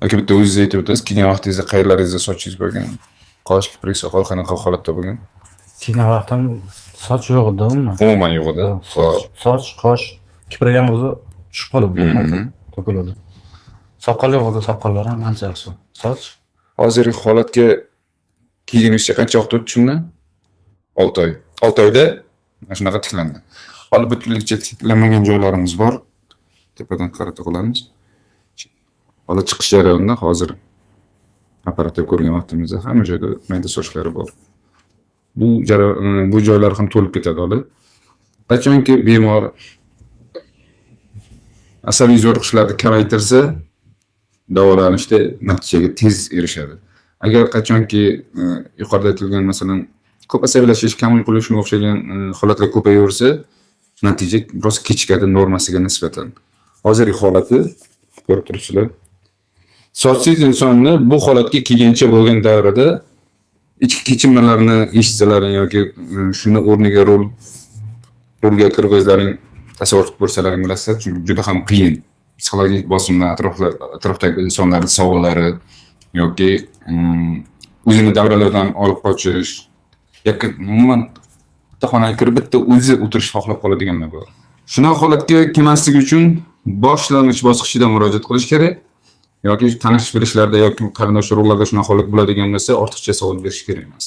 Aka, bitta o'zingiz aytib o'tasiz, kelgan vaqtingizda qayerlaringizda sochingiz bo'lgan? Qosh, kiprik, soqol qanaqa holatda bo'lgan? Kelgan vaqtim soch yo'q edi umuman. Umuman yo'q edi. Xo'p. Soch, qosh, kiprik ham o'zi tushib qolib to'kiladi. Soqol yo'q edi, soqollar ham ancha yaxshi. Soch Hozirgi holatga kelgunizcha qancha vaqt o'tdi shundan? 6 oy. 6 oyda mana shunaqa tiklandi. Hali butunlikcha tiklanmagan joylarimiz bor. Tepadan qarata qilamiz. Hali chiqish jarayonida, hozir apparatda ko'rgan vaqtimizda hamma joyda mayda sochlari bor. Bu joylar ham to'lib ketadi hali. Qachonki bemor asabiy zo'riqishlarni kamaytirsa, davolanishda natijaga tez erishadi. Agar qachonki yuqorida aytilgan, masalan, ko'p asabiylashish, kam uyqu, shunga o'xshagan holatlar ko'payaversa, natija biroz kechikadi normasiga nisbatan. Hozirgi holati ko'rib turibsizlar. Sochsiz insonni bu holatga kelgancha bo'lgan davrida ichki kechinmalarni eshitsalaring yoki shuni o'rniga rolga kirib o'zlaring tasavvur qilib ko'rsalaring bilasizlar, chunki juda ham qiyin. Psixologik bosimlar, atrofdagi insonlarning savollari yoki o'zini davralardan olib qochish yoki umuman bitta xonaga kirib bitta o'zi o'tirish xohlab qoladiganlar bor. Shunaqa holatga kelmaslik uchun boshlang'ich bosqichida murojaat qilish kerak yoki tanish bilishlarda yoki qarindosh urug'larda shunaqa holat bo'ladigan bo'lsa, ortiqcha savol berish kerak emas.